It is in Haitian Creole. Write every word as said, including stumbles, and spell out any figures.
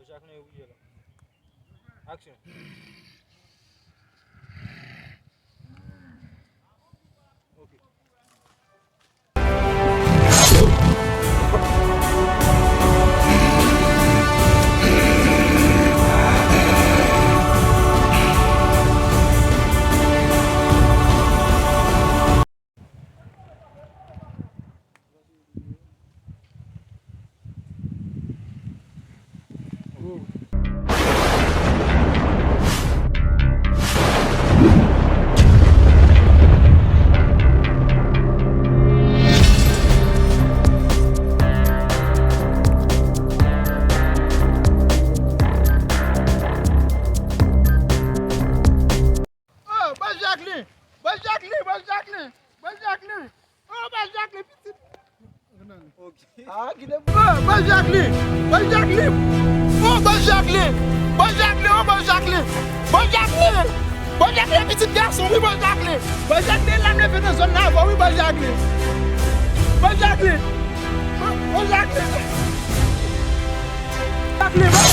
Jacqueline, ou ye la. Action. Ok. Oh, Bòs Jacqueline! Bòs Jacqueline! Bòs Jacqueline! Bòs Jacqueline! Oh, Bòs Jacqueline, pitit! Ah, kite. Oh, Bòs Jacqueline! Bòs Jacqueline! Oh, Bòs Jacqueline! Bòs Jacqueline! Oh, Bòs Jacqueline! Bòs Jacqueline! Bòs Jacqueline, pitit gason, wi, Bòs Jacqueline! Bòs Jacqueline, lame fè nan zòn nan avè w, wi, Bòs Jacqueline! Bòs Jacqueline! Bòs Jacqueline! Jacqueline, Bòs